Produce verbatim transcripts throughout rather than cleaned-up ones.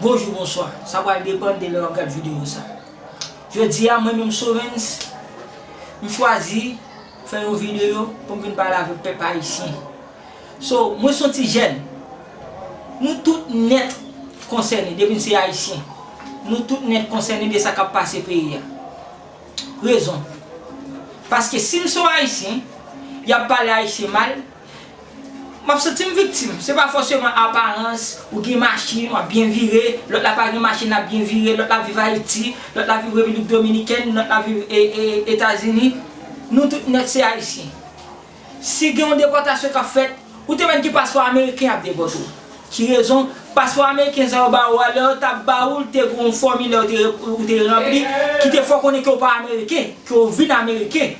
Bonjou, bonswa. Sa pral depann de lè w ap gad videyo sa. Jodi a, mwen menm Sovens, m chwazi fè yon videyo pou m vin pale avèk pèp ayisyen. So, mwen se yon ti jèn. Nou tout nèt konsène depi n se ayisyen. Nou tout nèt konsène de sa k ap pase peyi a. Rezon. Paske si m se yon ayisyen, y ap pale ayisyen mal, m ap santi m viktim. Se pa fòseman aparans, ou gen machin, w ap byen vire, lòt la pa gen machin, l ap byen vire, lòt la viv Ayiti, lòt la viv Repiblik Dominikèn, lòt la viv e, e, Etazini. Nou tout nèt se ayisyen. Si gen yon depòtasyon k ap fèt, ou te mèt gen paspò ameriken y ap depòte w. Ki rezon? Paspò ameriken sa yo ba ou a, lè yo t ap ba ou l, te gen yon fòmilè ou te, ou te ranpli, ki te fè w konnen ke w pa ameriken, ke w vin ameriken.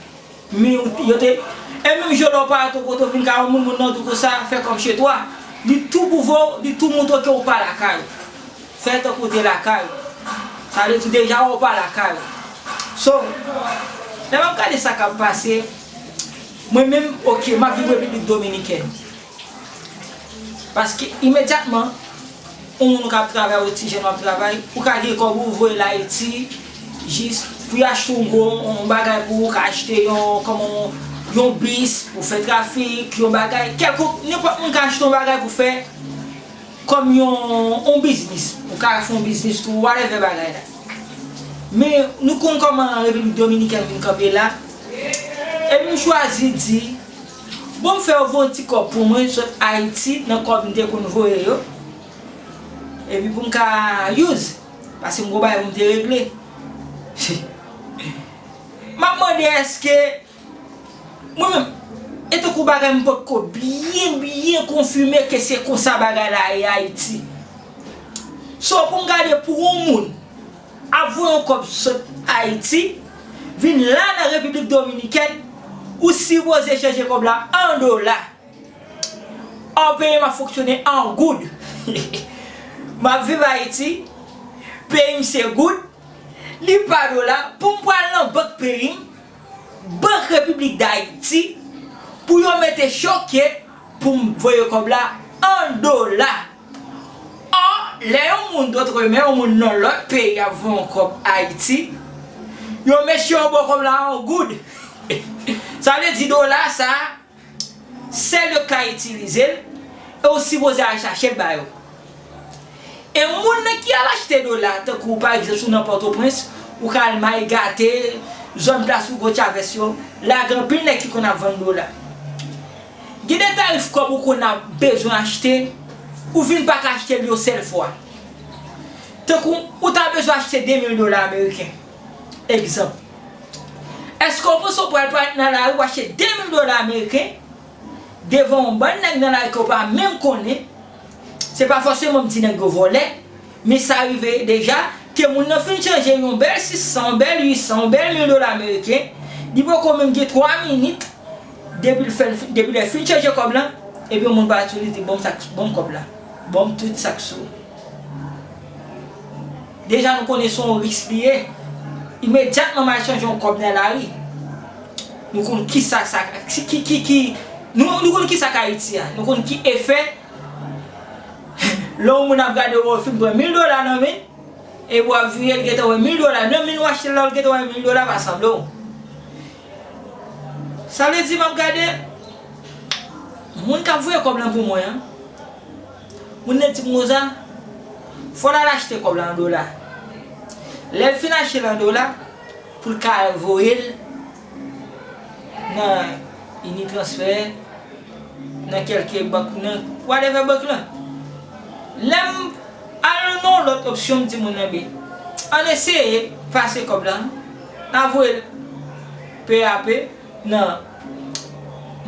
Men yo te, e menm jan lè w parèt ou kote w vin kay yon moun, moun nan di w konsa, fè comme chez toi. Li tou pwouve w, li tou montre w ke w pa lakay ou. Fè tankou w te lakay ou. Sa vle di deja w pa lakay ou. So, lè m ap gade sa k ap pase, mwen menm, oke, m ap viv Repiblik Dominikèn. Paske imedyatman, yon moun k ap travay, yon ti jèn w ap travay, ou ka gen kòb ou voye l Ayiti, jis pou y achte yon gwo, yon bagay pou ou, ka achte yon, kòman, yon bis pou fè trafik, yon bagay, kèlkonk, nenpòt moun ka achte yon bagay pou fè kòm yon, yon biznis. Ou ka fè yon biznis tou, whatever bagay la. Men nou konn kòman Repiblik Dominikèn vin kanpe la. Epi m chwazi di, bon, m fè yo voye yon ti kòb pou mwen sot Ayiti nan kòb m te konn voye yo. Epi pou m ka use, paske m gon bagay pou m te regle. M ap mande èske mwen menm, e tankou bagay m potko byen, byen konfime ke se konsa bagay la ye Ayiti. So, pou m gade pou yon moun ap voye yon kòb sot Ayiti, vin la nan Repiblik Dominikèn, ou sipoze chanje kòb la an dola. Ò, peyi m ap fonksyone an goud. M ap viv Ayiti, peyi m se goud, li pa dola, pou m pral nan bank peyi m, Bank Repiblik Dayiti, pou yo mete choke pou m voye kòb la an dola. Ò, lè yon moun dotremè, yon moun nan lòt peyi ap voye yon kòb Ayiti, yo mesye yo ba w kòb la an goud. Sa vle di dola sa, sèl yo k ka itilize l, e w sipoze al chache l ba yo. E moun nan ki al achte dola, tankou pa egzanp si w nan Pòtoprens, ou ka al Mayi Gate, zòn plas Hugo Chavez yo, la gen anpil nèg ki konn ap vann dola. Gen de tarif kòb ou konn ap bezwen achte, ou vin pa ka achte l yon sèl fwa. Tankou ou ta bezwen achte de mil dola ameriken, egzanp. Èske w panse w pral parèt nan lari w achte de mil dola ameriken devan yon bann nèg nan lari ke w pa menm konnen? Se pa fòseman m di nèg yo vòlè, men sa rive deja ke moun nan fin chanje yon bèl sis san, yon bèl uit san, yon bèl mil dola ameriken, li poko menm gen twa minit depi l fè, depi lè fin chanje kòb la, epi yon moun parèt sou li di, "Ban m sa k, ban m kòb la, ban m tout sa k sou ou." Deja nou konnen se yon risk li ye. Imedyatman m al chanje yon kòb nan lari. Nou konn kisa sa, ki, ki, ki, ki, nou, nou konn kisa k Ayiti a. Nou konn ki efè lè yon moun ap gade w, w fin pran mil dola nan men, epi w ap vire, l gentan wè mil dola. Nan men w achte l la, l gentan wè mil dola pa sanble w. Sa vle di m ap gade moun k ap voye kòb lan pou mwen an. Moun nan di m konsa, fò l al achte kòb la an dola. Lè l fin achte l an dola, pou l ka voye l nan Unitransfer, nan kèlke bank, nan whatever bank lan. Lè m al nan yon lòt opsyon, m di moun nan, "Be, ann eseye pase kòb la, n a voye l pe a pe nan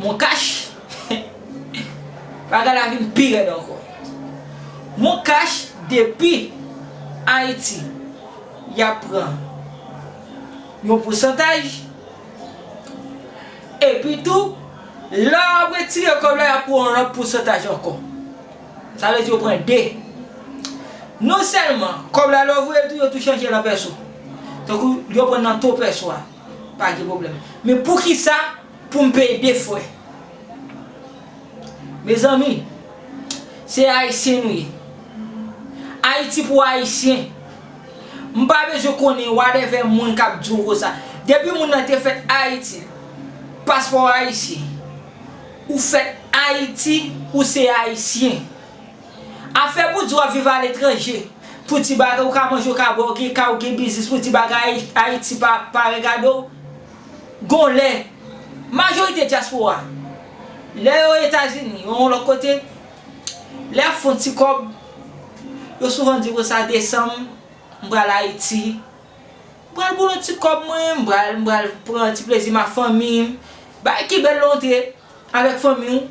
Moncash." Bagay la vin pi rèd ankò. Moncash, depi Ayiti, y ap pran yon pousantaj. Epi tou, lè w ap retire kòb la, y ap pran yon lòt pousantaj ankò. Sa vle di yo pran de. Non sèlman, kòb la lè w voye l tou, yo tou chanje l an pèso. Tankou yo pran nan to pèso a, pa gen pwoblèm. Men poukisa pou m peye de fwa? Mezanmi, se Ayisyen nou ye. Ayiti pou Ayisyen. M pa bezwen konnen whatever moun k ap di w konsa. Depi moun nan te fèt Ayiti, paspò ayisyen, ou fèt Ayiti, ou se Ayisyen. Afè pou di w ap viv aletranje, pou di bagay ou ka manje, ou ka bwè, ou gen kay, ou gen biznis, pou di bagay Ayiti pa, pa regade w. Gon lè, majorite dyaspora, lè yo Etazini, yo yon lòt kote, lè y ap fè yon ti kòb, yo souvan di konsa, desanm, m pral Ayiti, m pral boule yon ti kòb mwen, m pral, m pral pran ti plezi m ak fanmi m. Bagay ki bèl lè w antre avèk fanmi w,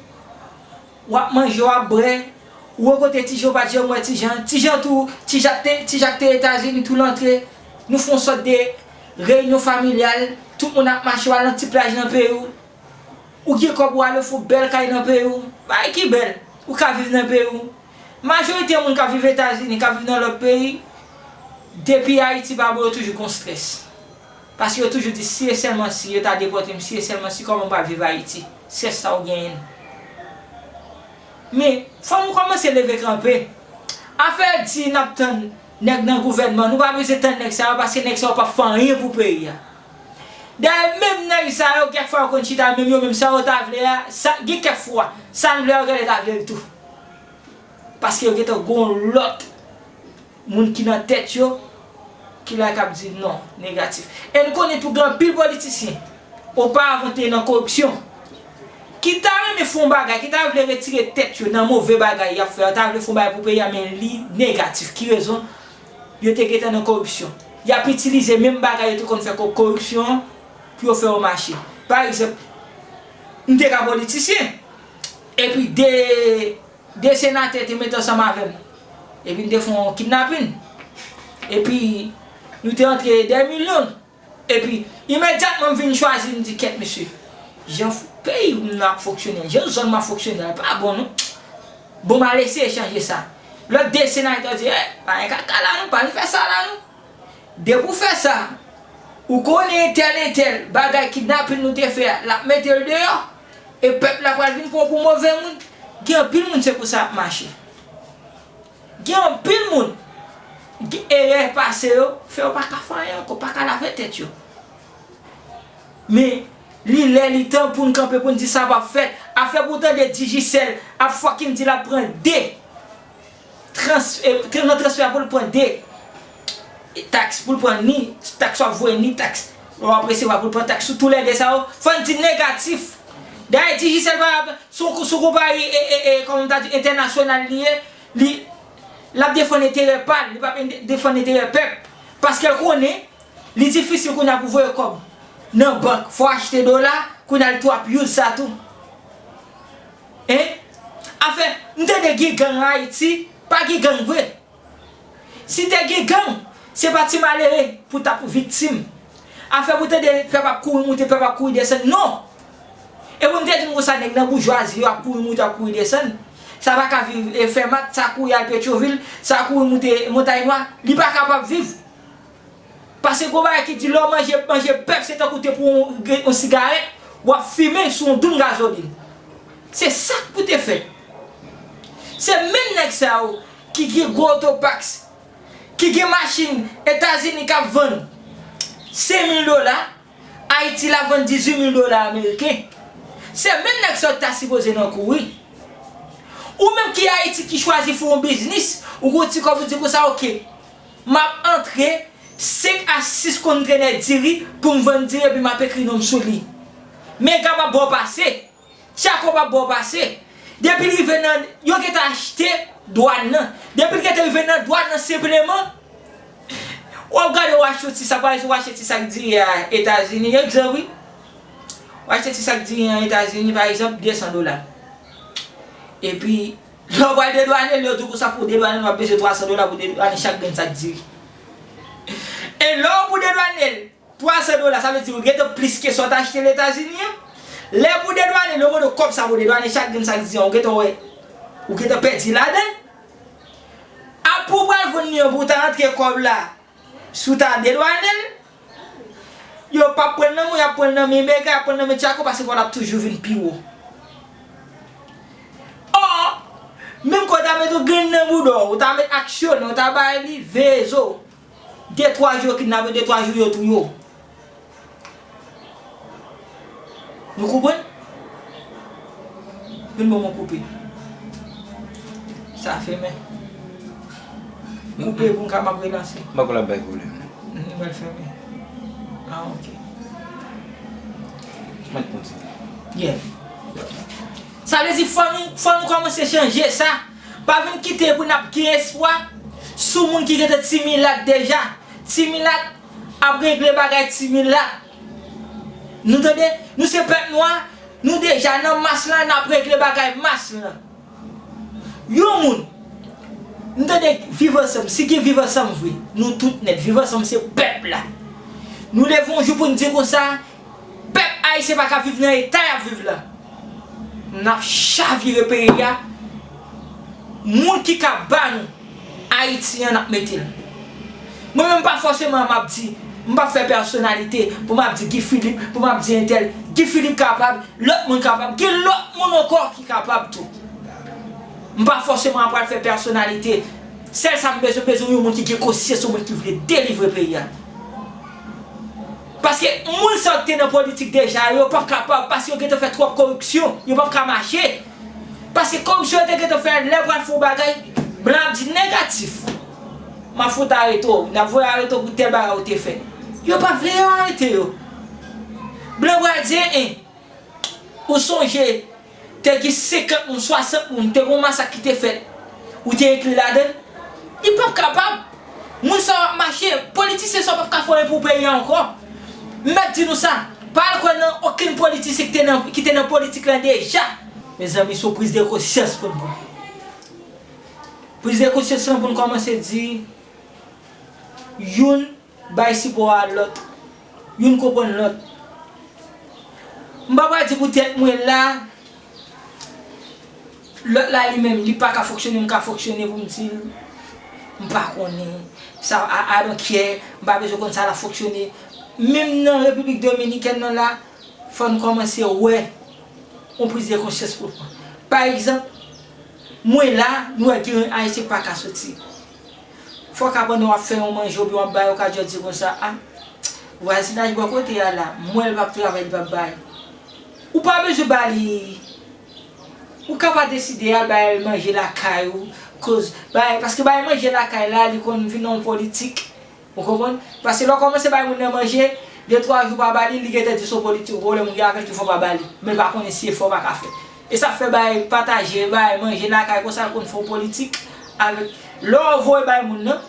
w ap manje, w ap bwè, ou wè kote Ti Jan, ou pa t janm wè Ti Jan. Ti Jan tou, Ti Jak te, Ti Jak te Etazini tou, l antre, nou fè yon sòt de reyinyon familyal, tout moun ap mache, w al nan ti plaj nan peyi w. Ou gen kòb, ou ale fè yon bèl kay nan peyi w. Bagay ki bèl, ou ka viv nan peyi w. Majorite moun k ap viv Etazini, k ap viv nan lòt peyi, depi Ayiti pa bon, yo toujou gon strès. Paske yo toujou di, si e sèlman si yo ta depòte m, si e sèlman si, kòman m pral viv Ayiti? Strès sa ou genyen. Men, fò nou kòmanse leve kanpe. Afè di n ap tann nèg nan gouvènman, nou pa bezwen tann nèg sa yo, paske nèg sa yo p ap fè anyen pou peyi a. Dayè, menm nèg sa yo, kèk fwa yo konn chita, menm yo menm, sa yo ta vle a, sa, gen kèk fwa, sa n vle a, yo genlè ta vle l tou. Paske yo gentan gon lòt moun ki nan tèt yo, ki la k ap di non, negatif. E n konnen tou gen anpil politisyen, oparavan te nan koripsyon, ki ta renmen fè yon bagay, ki ta vle retire tèt yo nan move bagay y ap fè a, ta vle fè yon bagay pou peyi a, men li negatif. Ki rezon? Yo te gentan nan koripsyon. Y ap itilize menm bagay yo te konn fè ko-, koripsyon an pou yo fè yo mache. Pa egzanp, m te ka politisyen, epi de de senatè te met ansanm avè m. Epi n te fè yon kidnapin. Epi nou te antre dè milyon. Epi imedyatman m vin chwazi, m di, kèt mesye, jan f-, peyi m nan ap fonksyone, jan zòn m ap fonksyone a, pa bon non. Bon, m al eseye chanje sa. Lòt de senatè di, eh, pa gen kaka la non, pa vin fè sa la non. Depi w fè sa, ou konnen entèl, entèl, bagay kidnapin nou te fè a, l ap mete l deyò, e pèp la pral vin pran w pou move moun. Gen anpil moun se konsa y ap mache. Gen anpil moun, gen erè pase yo, fè yo pa ka fè anyen ankò, pa ka lave tèt yo. Men, li lè, li tan pou n kanpe, pou n di sa p ap fèt. Afè pou w tande Digicel ap fucking di l ap pran de trans-, e, nan transfè a pou l pran de taks, pou l pran ni taks w ap voye, ni taks w ap resevwa, pou l pran taks sou toulède sa yo, fò n di negatif. Dayè, Digicel pa, se yon, se yon konpayi, e, e, e, kòman m ta di, entènasyonal li ye, li, l ap defann enterè pa l, li p ap en-, defann enterè pèp. Paske l konnen, li difisil kounye a pou voye kòb nan bank, fò w achte dola, kounye a l tou ap use sa tou. Hein? Afè, m tande gen gang Ayiti, pa gen gang vre. Si te gen gang, se pa ti malere pou t ap viktim. Afè pou tande pèp ap kouri moute, pèp ap kouri desann, non! E pou m te di nou konsa, nèg nan boujwazi yo ap kouri moute, ap kouri desann. Sa pa ka viv, e, Fèmat, sa kouri al Petyonvil, sa kouri moute Montay Nwa, li pa kapab viv. Paske gon bagay ki di lè w manje, manje pèp, se tankou te pran yon, yon sigarèt, w ap fimen sou yon doum gazolin. Se sa k pou te fèt. Se menm nèg sa yo ki gen gwo oto Pax, ki gen machin Etazini k ap vann senk mil dola, Ayiti l ap vann dizuit mil dola ameriken. Se menm nèg sa yo ki ta sipoze nan kouri. Ou menm ki Ayiti ki chwazi fè yon biznis, ou gon ti kòb, ou di konsa, oke, m ap antre senk a sis kontenè diri pou m vann diri epi m ap ekri non m sou li. Mega p ap ba w pase. Tchako p ap ba w pase. Depi l rive nan, yo gentan achte dwàn nan. Depi l gentan rive nan dwàn nan senpleman, w ap gade w achte yon ti sak, pa egzanp, w achte ti sak diri a Etazini, egzanp wi. W achte ti sak diri an Etazini, pa egzanp, de san dola. Epi, lè w pral dedwane l, yo di w konsa pou w dedwane l, w ap bezwen twa san dola pou w dedwane chak grenn sak diri. E lè w pou dedwane l, twa san dola, sa vle di ou gentan plis ke sa w t achte l Etazini an. Lè pou dedwane l, yo mande w kòb sa pou dedwane chak grenn sak diri an, ou gentan wè, ou gentan pèdi ladan l. Apre w pral vann li an pou w ta rantre kòb la, si w ta dedwane l, yo p ap pran l nan men w, y ap pran l nan men Mega, y ap pran l nan men Tchako, paske kòb la ap toujou vin pi wo. Ò, Menm ke w ta met yon grenn nan bouda w, ou ta met aksyone, ou ta bay li veye zo. De twa jou yo kidnape, de twa jou yo touye w. Nou konprann? Vin ban mwen koupe. Sa fèmen. Koupe pou m ka m ap relanse. M pa kwè l ap bay pwoblèm, non. M pral fèmen. Ah, ok. Mwen kontinye. Yeah. Sa vle di fò nou, fò nou kòmanse chanje sa. Pa vin kite pou n ap gen espwa sou moun ki gentan ti milat deja. Ti milat ap regle bagay ti milat. Nou tande? Nou se pèp nwa, nou deja nan mas lan, n ap regle bagay mas lan. Yon moun, nou tande viv ansanm, si gen viv ansanm vre, nou tout nèt, viv ansanm se pèp la. Nou leve yon jou pou n di konsa, pèp ayisyen pa ka viv nan eta y ap viv la. N ap chavire peyi a. Moun ki ka ba nou Ayiti an, n ap mete l. Mwen menm, pa fòseman m ap di, m p ap fè pèsonalite pou m ap di Guy Philippe, pou m ap di entèl. Guy Philippe kapab, lòt moun kapab. Gen lòt moun ankò ki kapab tou. M pa fòseman ap pral fè pèsonalite. Sèl sa m bezwen, m bezwen yon moun ki gen konsyans, yon moun ki vle delivre peyi a. Paske moun sa yo ki te nan politik deja yo p ap kapab, paske yo gentan fè twòp koripsyon, yo p ap ka mache. Paske koripsyon yo te gentan fè, lè yo pral fè yon bagay, blan ap di negatif. M ap fout arete w, n ap voye arete w pou tèl bagay ou te fè. Yo pa vle yo arete yo. Blan pral di, en, en. Ou sonje, te gen senkant moun, swasant moun, te gen yon masak ki te fèt, ou te enkli ladan l? Li p ap kapab. Moun sa yo ap mache, politisyen sa yo p ap ka fè anyen pou peyi a ankò. M mèt di nou sa, pa al kwè nan okenn politisyen ki te nan, ki te nan politik lan deja. Mezanmi, se yon priz de konsyans pou n pran. Priz de konsyans lan pou n kòmanse di, youn bay sipò a lòt. Youn konprann lòt. M pa pral di poutèt mwen la, lòt la li menm, li pa ka fonksyone, m ka fonksyone pou m di l, m pa konnen. Sa, I, I don't care, m pa bezwen konn sa l ap fonksyone. Menm nan Repiblik Dominikèn nan la, fò n kòmanse wè yon priz de konsyans pou pran. Pa egzanp, mwen la, nou wè gen Ayisyen k pa ka soti. Fòk a pandan w ap fè yon manje oubyen w ap bay, ou ka just di konsa, a, vwazinaj bò kote a la, m wè l p ap travay, li p ap bay. Ou pa bezwen ba li, ou ka pa deside al bay manje lakay ou, koz, bay, paske bay manje lakay la, li konn vin yon politik. Ou konprann? Paske lè w kòmanse bay moun nan manje, de twa jou pa ba li, li gentan di se yon politik pwoblèm ou gen avè l ki fè w pa ba li. Men l pa konnen si efò pa ka fèt. E sa fè bay pataje, bay manje lakay konsa l konn fè yon politik avèk. Lè w voye bay moun nan,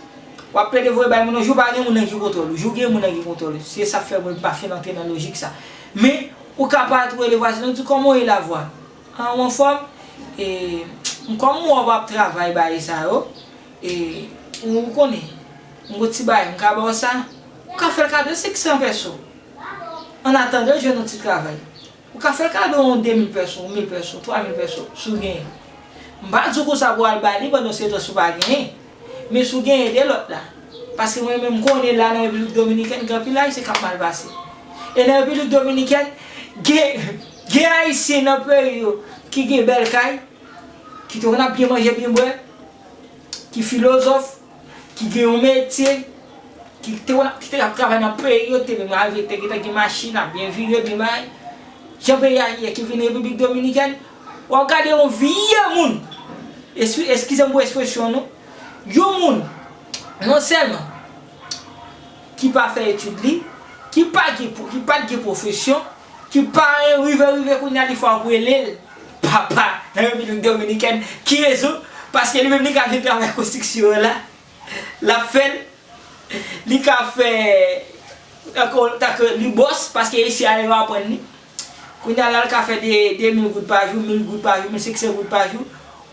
w ap plede voye bay moun nan, jou pa gen moun nan ki kontwòl ou, jou gen moun nan ki kontwòl ou. Se sa fè mwen pa fin antre nan lojik sa. Men, ou ka pa tou rele vwazen ou di, kòman w ye la vwa? An, ou anfòm? E, m kòm m wè w ap travay bagay sa yo, e, ou konnen, m gon ti bagay, m ka ba w sa, ou ka fè l kado senk san pèso. An atandan w jwenn yon ti travay. Ou ka fè l kado yon de mil pèso, yon mil pèso, twa mil pèso, si w genyen. M pa di w konsa pou w al ba li pandan se tan si w pa genyen. Men si w genyen, ede lòt la. Paske mwen menm, m konnen la nan Repiblik Dominikèn, gen anpil Ayisyen k ap mal pase. E nan Repiblik Dominikèn, gen, gen Ayisyen nan peyi yo ki gen bèl kay, ki te konn ap byen manje, byen bwè, ki filozòf, ki gen yon metye, ki te konn ap, ki te ap travay nan peyi yo, te menm rive, te gentan gen machin, ap byen vire, byen bay. Jan peyi a ye, ki vin Repiblik Dominikèn, w ap gade yon vye moun. Eski-, eskize m pou ekspresyon nou. Yon moun, non sèlman ki pa fè etid li, ki pa gen, ki pa t gen pwofesyon, ki pa rive, rive kounye a li fò ap rele l papa nan Repiblik Dominikèn. Ki rezon? Paske li menm li ka vin travay konstriksyon an la. L ap fè l. Li ka fè, tankou, tankou li bòs, paske isi a yo aprann li. Kounye a la, l ka fè de, de mil goud pa jou, mil goud pa jou, mil senk san goud pa jou.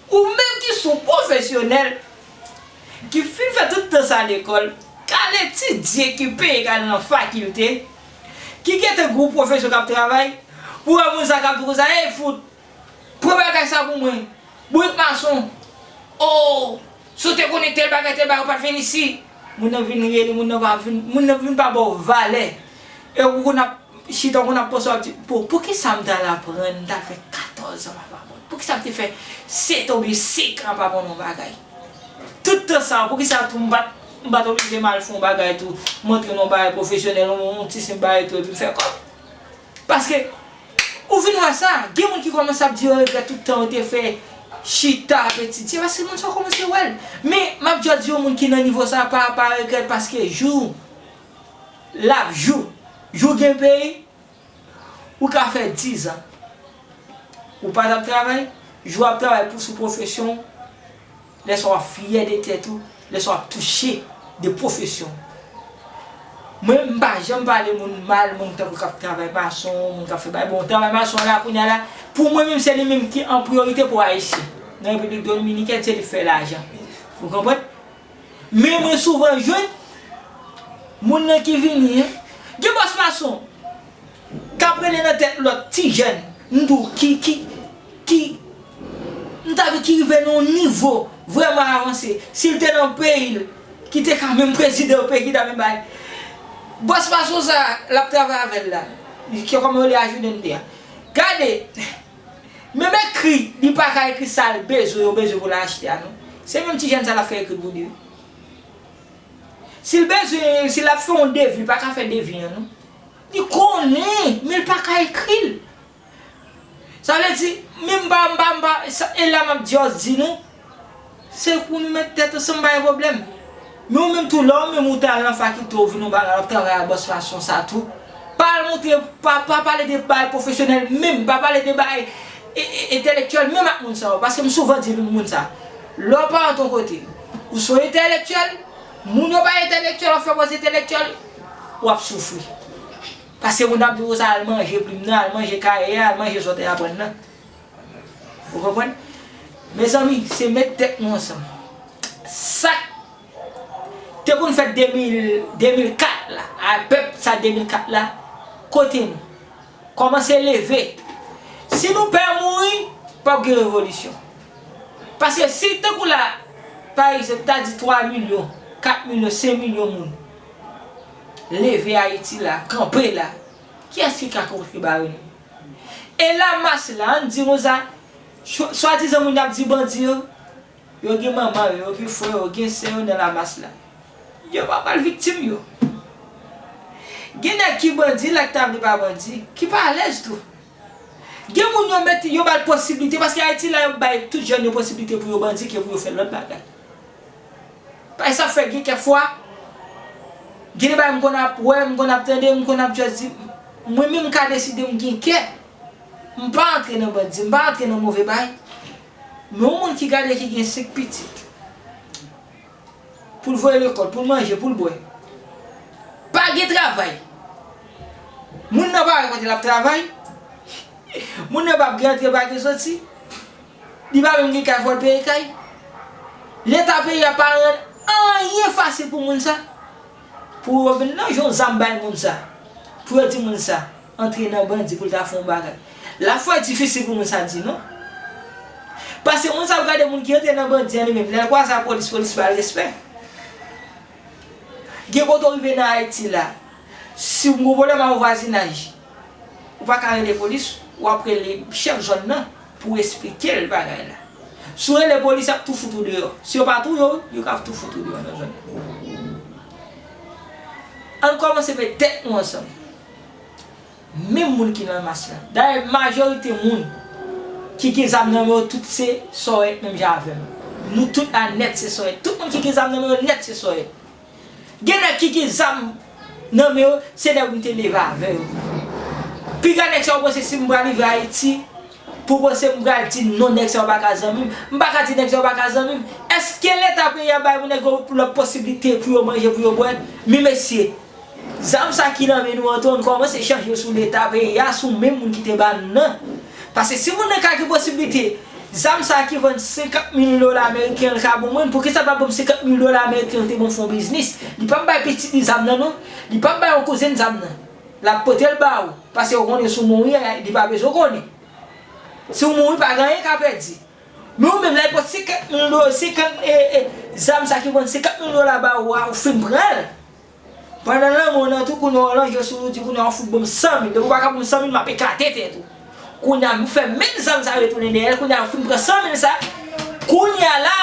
Ou menm ki se yon pwofesyonèl, ki fin fè tout tan sa lekòl, k al etidye, ki peye, k al nan fakilte, ki gentan gen yon pwofesyon k ap travay, pou wè moun sa k ap di konsa, ey, fout, pran bagay sa pou mwen, brit mason, o, si w te konnen tèl bagay, tèl bagay, ou pa t vin isi. Moun nan vin rele, moun nan pa vin, moun nan vin pa ba w valè. E ou konn ap chita, ou konn ap panse, w ap di, bon, poukisa m t al aprann, m t al fè katòz an m ap aprann? Poukisa m te fè sèt an oubyen senk an pa konn yon bagay? Tout tan sa, poukisa tou m pa t, m pa t oblije m al fè yon bagay tou, m antre nan yon bagay pwofesyonèl, yon, yon ti senp bagay tou, epi m fè kòb? Paske, ou vin wè sa, gen moun ki kòmanse ap di yo regrèt tout tan yo te fè chita ap etidye, paske moun sa yo kòmanse wè l. Men, m ap jis di yon moun ki nan nivo sa, pa, pa regrèt, paske jou l ap jou, jou gen peyi, ou ka fè diz an, ou pa t ap travay, jou w ap travay pou sou pwofesyon w, lè sa w ap fyè de tèt ou, lè sa w ap touche de pwofesyon w. Mwen, m pa janm pale moun mal, moun tankou k ap travay mason, moun k ap fè bagay. Bon, travay mason an la, kounye a la, pou mwen menm, se li menm ki an priyorite pou Ayisyen. Nan Repiblik Dominikèn, se li k fè lajan. Ou konprann? Men mwen souvan jwenn moun nan ki vini, gen bòs mason k ap rele nan tèt lòt ti jèn, m di w, ki, ki, ki, m ta di ki rive nan yon nivo vrèman avanse. Si l te nan peyi l, ki te ka menm prezidan yon peyi, ki ta menm bay. Bòs mason sa, l ap travay avè l la. Ki kòman yo li ajounen de a. Gade, menm ekri, li pa ka ekri sa l bezwen, yo bezwen pou l achte a, non. Se menm ti jèn sa l ap fè ekri pou li, wi. Si l bezwen, si l ap fè yon devi, li pa ka fè devi an, non. Li konnen, men l pa ka ekri l. Sa vle di, men m pa, m pa, m pa, sa, e la m ap di, di nou, se pou nou met tèt ansanm, pa gen pwoblèm. Men ou menm tou, lè ou menm ou t al nan fakilte, ou vin yon bagay, w ap travay ak bòs mason sa tou. Pa al montre, pa, pa pale de bagay pwofesyonèl menm, pa pale de bagay e, e, entèlektyèl menm ak moun sa yo. Paske m souvan di moun sa, lè w pa antre yon kote, ou se yon entèlektyèl, moun yo pa entèlektyèl, w ap fè pòz entèlektyèl, w ap soufri. Paske moun ap di w sa, al manje plim nan, al manje kaye a, al manje sa w te aprann nan. Ou konprann? Mezanmi, se met tèt nou ansanm. Sa k te konn fèt de mil, de mil kat la, a pèp sa de mil kat la, kote nou? Kòmanse leve. Si nou pè mouri, p ap gen revolisyon. Paske si tankou la, pa egzanp, ta di twa milyon, kat milyon, senk milyon moun leve Ayiti la, kanpe la, kiyès ki ka kontre bare nou? E lamas la, ann di nou sa, swa-, swadizan moun y ap di bandi yo, yo gen manman yo, yo gen frè yo, gen sè yo nan lamas la. Yo pa pral viktim yo. Gen nèg ki bandi la ki ta vle pa bandi, ki pa alèz tou. Gen moun yo mete, yo ba l posiblite, paske Ayiti la yo bay tout jèn yo posiblite pou yo bandi ke pou yo fè lòt bagay. Paske sa fè gen kèk fwa, gen de bagay m konn ap wè, m konn ap tande, m konn ap just di, mwen menm m ka deside m gen kè, m pa antre nan bandi, m pa antre nan move bagay. Men yon moun ki gade ki gen senk pitit, pou l voye lekòl, pou l manje, pou l bwè, pa gen travay. Moun nan pa wè kote l ap travay. Moun nan p ap gen antre, pa gen soti. Li pa menm gen kay, fò l peye kay. Leta peyi a pa rann anyen fasil pou moun sa. Pou yo vin nan yon zam bay moun sa. Pou yo di moun sa antre nan bandi pou l ta fè yon bagay. L ap fè difisil pou moun sa di non. Paske moun sa ap gade moun ki antre nan bandi an li menm. Lè l kwaze ak polis, polis ba l respè. Gen kote w rive nan Ayiti la, si w gen pwoblèm ak yon vwazinaj, ou pa ka rele polis, w ap rele chèf zòn nan pou w esplike l bagay la. Si w rele polis, y ap tou fout ou deyò. Si yo pa touye w, yo ka tou fout ou deyò nan zòn nan. Ann kòmanse met tèt nou ansanm. Menm moun ki nan mas la. Dayè, majorite moun ki gen zam nan men yo, tout se sòyèt menm jan avè m. Nou tout la nèt se sòyèt. Tout moun ki gen zam nan men yo nèt se sòyèt. Gen nèg ki gen zam nan men yo, se nèg m te leve avè yo. Piga nèg sa yo panse si m pral rive Ayiti, pou panse m pral di non nèg sa yo pa ka zanmi m. M pa ka di nèg sa yo pa ka zanmi m. Èske leta peyi a bay pou nèg yo lòt posiblite pou yo manje, pou yo bwè? Men mesye, zam sa ki nan men nou an tou, ann kòmanse chanje sou leta peyi a, sou menm moun ki te ba nou nan. Paske si moun nan ka gen posiblite, zam sa ki vann senkant mil dola ameriken an, l ka ban mwen, poukisa l pa ban m senkant mil dola ameriken an, l te ban m fè yon biznis? Li p ap bay pitit li zam nan non. Li p ap bay yon kouzen zam nan. L ap pote l ba ou. Paske ou konnen si w mouri, li pa bezwen konnen. Si w mouri, pa gen anyen ka pèdi. Men ou menm, lè l pran senkant mil dola, senkant, e, e, zam sa ki vann senkant mil dola ba ou a, ou fin pran l. Pandan lanmò w nan tou, kounye a w lonje sou ou, di kounye a w fout ban m san mil. Depi w pa ka ban m san mil, m ap ekate tèt ou. Kounye a, m fè menm zam sa retounen dèyè l. Kounye a, m fin pran san mil sa. Kounye a la,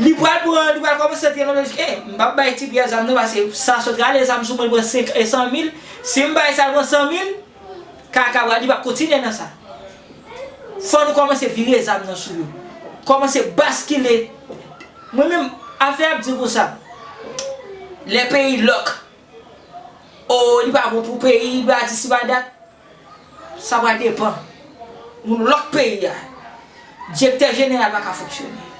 li pral pran, li pral kòmanse antre nan lojik. Eh, m p ap bay tifi a zam non, paske sa sot rale zam sou mwen, li pran senk e san mil. Si m bay sa, l pran san mil, kaka pral, li p ap kontinye nan sa. Fò nou kòmanse vire zam nan sou yo. Kòmanse baskile. Mwen menm, afè ap di konsa. Lè peyi lòk. O, li pa bon pou peyi, li pa di si pa dat. Sa va depann. Nou lòk peyi a. Direktè jeneral pa ka fonksyone.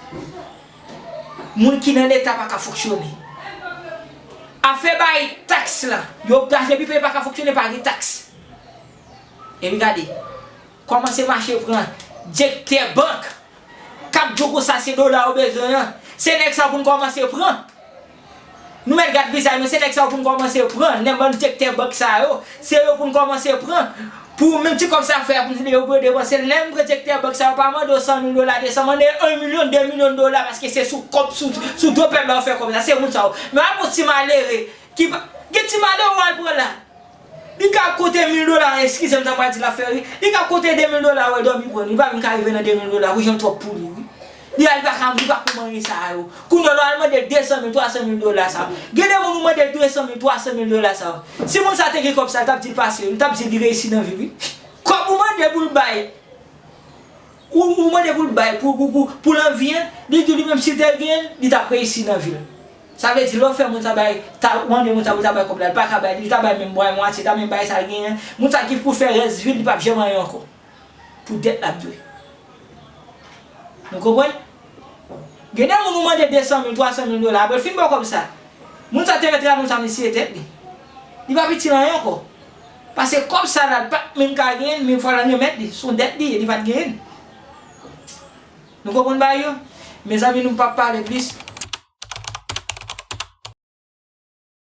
Moun ki nan leta pa ka fonksyone. Afè bay taks la. Yo, depi peyi pa ka fonksyone, pa gen taks. Epi gade. Kòmanse mache pran direktè bank. K ap di w konsa se dola yo bezwen an. Se nèg sa pou n kòmanse pran. Nou mèt gad vizaj nou, se nèg sa yo pou n kòmanse pran. Nan bann direktè bank sa yo, se yo pou n kòmanse pran. Pou menm ti kòb sa fè pou yo pou yo depanse l. Lè m pran direktè bank sa yo, pa mande yo san mil dola, de san, mande yo en milyon, de milyon dola, paske se sou kòb, sou, sou do pèp la yo fè kòb sa. Se moun sa yo. Men w ap yon ti malere ki pa, gen ti malere w al pran la. Li ka konte mil dola, eskize m, sa m pral di la fè ri. Li ka konte de mil dola, wè dòmi pran li. Li pa menm ka rive nan de mil dola, wi, jan twòp pou li, wi. Li a, li pa ka, li pa kou manyen sa yo. Kounye a, lè w al mande l de san mil, twa san mil dola sa yo. Gen de moun ou mande l de san mil, twa san mil dola sa yo. Si moun sa te gen kòb sa, l t ap di l pase, li t ap di l li reyisi nan vi l, wi. Kòb ou mande pou l bay. Ou, ou mande pou l bay, pou, pou, pou, pou l anvi, en, li di li menm si l te genyen l, li t ap reyisi nan vi l. Sa vle di, lè w fè moun sa bay, ta, ou mande moun sa pou l ta bay kòb la, li pa ka bay, li ta bay menm bwa mwatye, ta menm bay sa l genyen. Moun sa ki pou fè rès vi l, li p ap janm anyen ankò. Pou dèt l ap dwe. Nou konprann? Gen de moun ou mande de san mil, twa san mil dola, apre l fin ba w kòb sa. Moun sa te mèt rann ou sa, misye tèt li. Li p ap itil anyen ankò. Paske kòb sa la, li pa t menm ka genyen l, men fò l al remèt li. Se yon dèt li ye, li pa t genyen l. Nou konprann bagay yo? Mezanmi, nou p ap pale plis.